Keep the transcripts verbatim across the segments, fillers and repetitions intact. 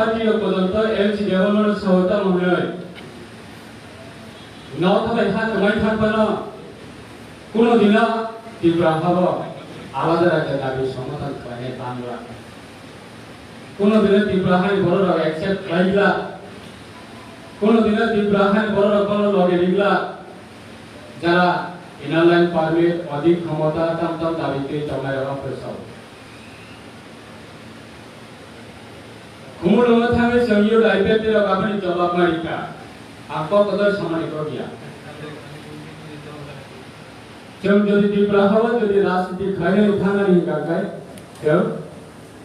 Party rok porjonto L C Debbarma no sahota manwi. Nokha bai ha kwmai thang phano kuno dino Tripura habo alada rajya dabi somathan khlainai tangla. Kuno dino Tripura hani borok rok accept khlaigla. Kuno dino Tripura hani borok rok bono loge rigla. Jara inner line permit, odik khomota, tam tam dabi twi tongnai rok phwrwsao. Khumulwngo thangwi chwng youth I P F T rok aboni jobab ma rikha. Ang kok kotor samani kok ya. Chwng jodi Tripura hao jodi rajniti khlainani thangnani hwnkha khe, chwng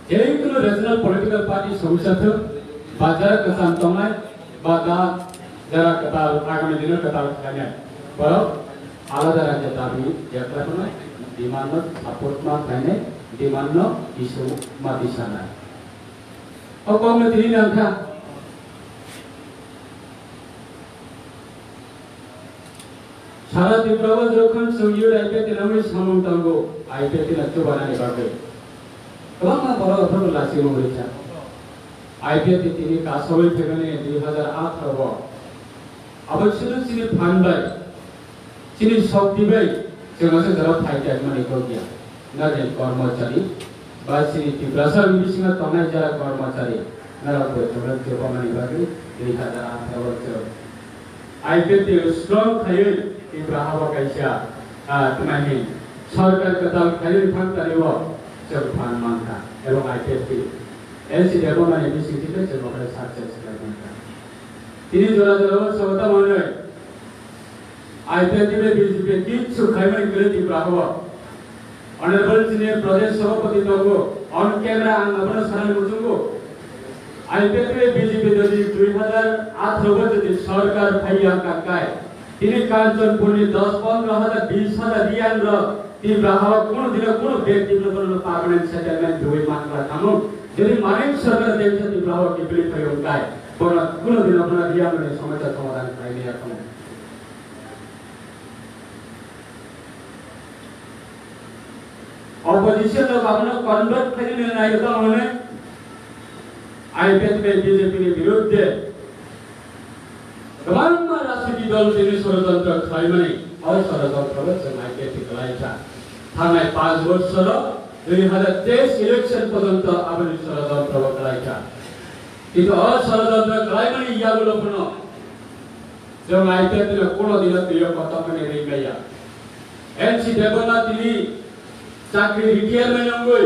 jekunu regional political party songsa thung, ba jara kwcham tongnai, ba da jara kwtal agami dino kwtal khlainai. Borok alada rajya dabi yakla khwnai, demand no support ma khlainai, demand no issue ma tisanai. O kokno tini nangkha. Sara Tripura o jokhon chwng youth I P F T nangwi samung tongo, I P F T no chubanani bagwi. Kwbangma borok aphuru lachimung rikha. I P F T tini kasawi phaimani dui hazar atharo o. Abo sudu chini phan bai, chini shokti bai chwng aswk jora phai khe mani kok ya. Nagari kormochari ba chini Tiprasa ni bisingo tongnai jara kormochari norok bo chwngno chubamani bagwi dui hazar atharo o chwng I P F T strong khaiwi Tripura habo kaisa, ah, tmani sorkar kwtal khaiwi phan tari o chwng phan mankha. Ebo I P F T L C Debbarma ni bising thikhe chwng okhai success khlai mankha. Tini jora jora o chwng tamo hwnwi I P F T bai B J P kichu khaimani kwrwi Tripura habo. Honorable chini Pradesh Sabhapati tongo, on camera ang abono sanani muchungo. I P F T bai B J P jodi dui hazar atharo bo jodi sorkar phaiya kakai, tini Kanchanpur ni dos pondro hazar bis hazar riyang rok Tripura habo kuno dino kuno bek Tripura bono permanent settlement dui mankla tamo. Jodi Manik sorkar dengsa Tripura habo kibili phaiyo kai, bono kuno dino bono riyang ni somosa somadhan khaimaya tamo. Opposition rok abono convert khainani naio tamo hwnwi I P F T bai B J P ni birudde kwbangma rajniti dol tini sorojontro khlaimani, o sorojontro bo chwng I P F T khlaikha. Thangnai panch bochoro dui hazar teis election porjonto aboni sorojontro bo khlaikha. Kintu o sorojontro khlaimani yagulo phano Chwng I P F T no kuno dino twiyo kotor mani ri maya. N C Debbarma tini chakri retirement wngwi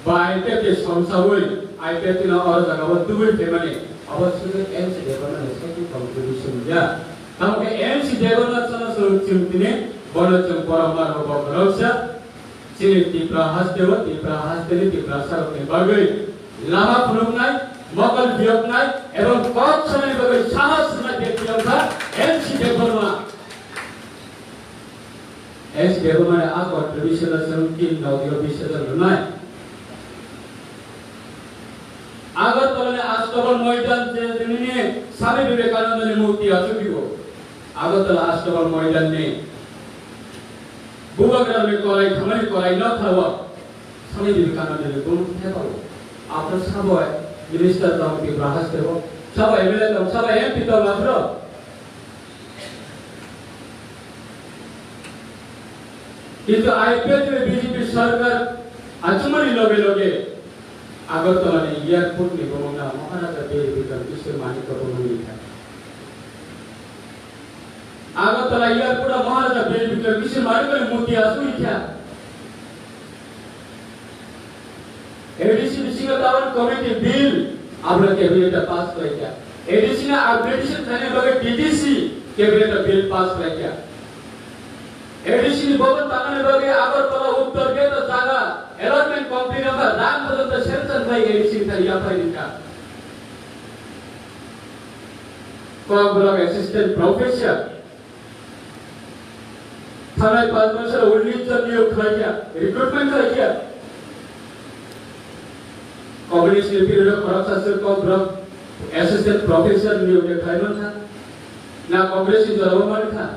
ba I P F T songsawi I P F T no oro jaga o tubui phaimani abo sudu N C Debbarma ni sati contribution ya. Tamo khe N C Debbarma chwngno chwng chwng tini bono chwng borok ma rwgo boroksa. Chini Tipra haste o Tipra haste ni Tiprasa rok ni bagwi lama phunuknai, mokol biyoknai ebong kok sanani bagwi sahas rwnai bek biyokha N C Debbarma. N C Debbarma ni a contribution no chwng tin nokdiro bishojon rwnai. Agartala ni Astabal Moidan je nini Swami Vivekananda ni murti achuk dibo. Agartala Astabal Moidan ni Bubagra ni korai thamani korai no thawa. Swami Vivekananda ni bumung thepao. After sabo minister tong Tipra haste o. Sabo M L A tong, sabo M P tong afro. Kintu I P F T B J P sarkar achumani loge loge Agartala ni airport ni bumung no Maharaja Bir Bikram Kishore Manikya bumung ni kha. Agartala airport o Maharaja Bir Bikram Kishore Manikya ni murti aswk kha. A D C bisingo town committee bill abono cabinet o pass khlaikha. A D C no upgradation khlaina bagwi T D C cabinet o bill pass khlaikha. A D C ni bhavan tangnani bagwi Agartala Uttor Gate o jaga allotment complete wngkha, rang porjonto sanction khai A D C ni thani yaphai ringkha. Kokborok assistant professor. Thanai panch bosor unnish jon niyok khlaikha, recruitment khlaikha. Communist ni period o khoroksa se Kokborok assistant professor niyok de khlai mankha. Na Congress ni jorao mankha.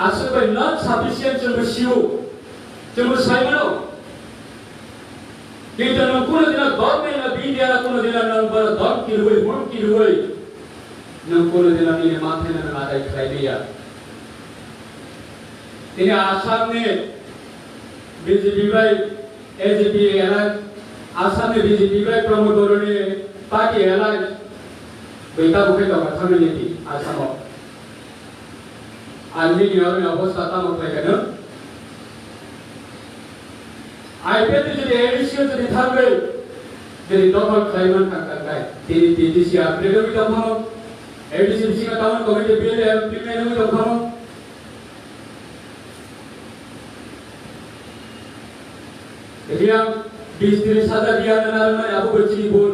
Aswk bai not sufficient chwngbo sio, chwngbo sai mano. Kintu nwng kuno dino government of India no kuno dino nwng bono dom kirwi, hum kirwi, nwng kuno dino nini manthai no nwng adai khlai liya. Tini Assam ni B J P bai A J P alliance, Assam ni B J P bai Pramod Boroni party alliance, bai tabuk khe tongkha thangwi nini Assam o. Ang nini oro ni obostha tamo khlai kha nwng? I P F T ni jodi A D C o jodi thangwi jodi dokhol khlai man kha, kha, kha, tini T D C upgrade wngwi tongkha, A D C bisingo town committee bill implement wngwi tongkha. Riyang bis tris hajar riyang nana rwmani abo bai chini bun.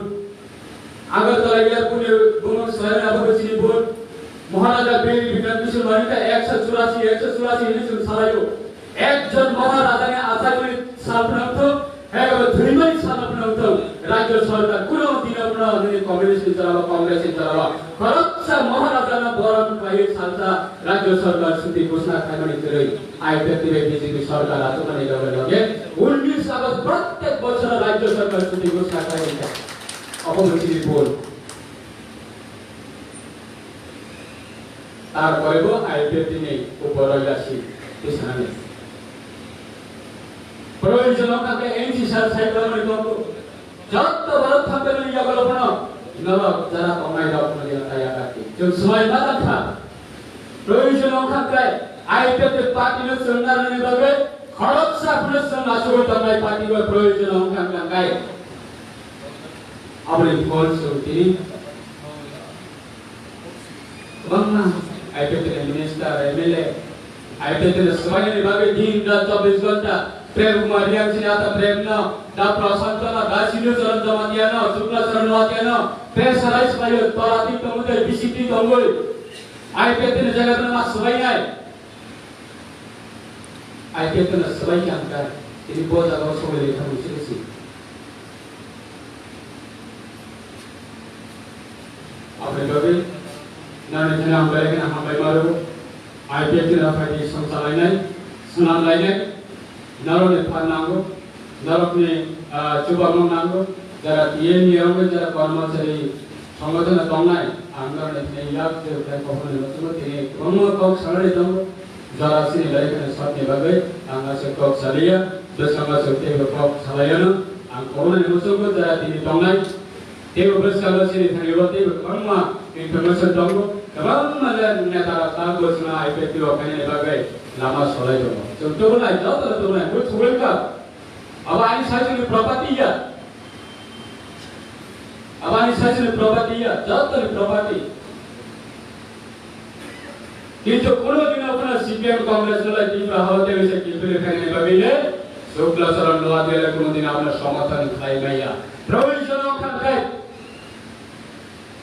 Agartala airport ni bumung swlaimani abo bai chini bun. Maharaja Bir Bikram Kishore Manikya ekso churasi, ekso churasi hinwi chwng salaio. Ekjon Maharaja ni achaimani sal phwnangthok, hai abo thwimani sal phwnangthok. Rajya Sarkar kuno dino phano nini Communist ni jora ba, Congress ni jora ba, khoroksa Maharaja no boron khlaiwi salsa Rajya Sarkar chuti ghosna khlaimani kwrwi, I P F T bai B J P sarkar achukmani loge loge unnish August prottek bochor Rajya Sarkar chuti ghosna khlai rwkha. Obo mwchini bul. Tarpore bo I P F T ni upor o yasi tisanani. Proyojon wngkha khe N C sir sai tongmani tongo. Jotto borok thangkhe nini yagulo phano norok jara tongnai rok phano jera taya kati. Chwng swmai ma tangkha. Proyojon wngkha khe I P F T party no chwng narwknani bagwi khoroksa phano chwng achugwi tongnai party bai proyojon wngkha khe. Aboni phol chwng tini Kwbangma I P F T ni minister, M L A, I P F T ni swbainani bagwi din rat chobbish ghonta Prem Kumar Reang chini ata Prem no, da Prashant no, da Sindhu Charan Jamatia no, Shukla Charan Noatia no, pressurize khlaio, tola twi tongwi tei bisi twi tongwi I P F T ni jaga no ma swbainai. I P F T no swbai khe ang kha, tini bo jaga o sogwi rwkha mung siri si. Aboni bagwi nani thani ang belai kheno hambai ma rwo. I P F T no phaidi songchalainai, swnamlainai, norokni phan nango. Norokni, ah, chubamu nango, jara T N ni wngwi jara kormochari songothano tongnai, ang norokni thani yak je ukhai kophoni muchungo tini kwbangma kok salai tongo, jara chini belai kheno sakni bagwi ang aswk kok saliya, bwskango aswk teibo kok salaiyano, ang kophoni muchungo jara tini tongnai, teibo bwskango chini thani o teibo kwbangma information tongo, kwbangma le neta rok tabuk chwngno I P F T o khainani bagwi lama solai tongo. Chwng tubunai, jotono tubunai, buj sugwi kha. Abo ani saichwlni property ya. Abo ani saichwlni property ya, jottoni property. Kintu kuno dino phano C P M Congress no lai Tripura hao tei wisa kiphilwi phainani bagwi le Shukla Charan Noatia le kuno dino abono somorthon khlai maya. Provision o kha khe.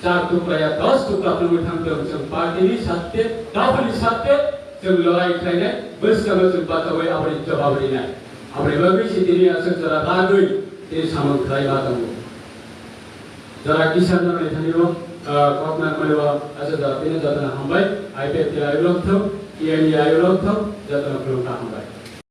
Char tukra ya dos tukra phunugwi thang tong, chwng party ni satte, dopha ni satte chwng lorai khlainai, bwskango chwng bachaui aboni jawab rinai. Aboni bagwi se tini aswk jora ragwi tini samung khlai ma tongo. Jora Kisan no ni thani o, ah, kok nang mani o, aswk jora tini jotono hambai, I P F T ayuk rok thung, T N D ayuk rok thung, jotono khulumkha hambai.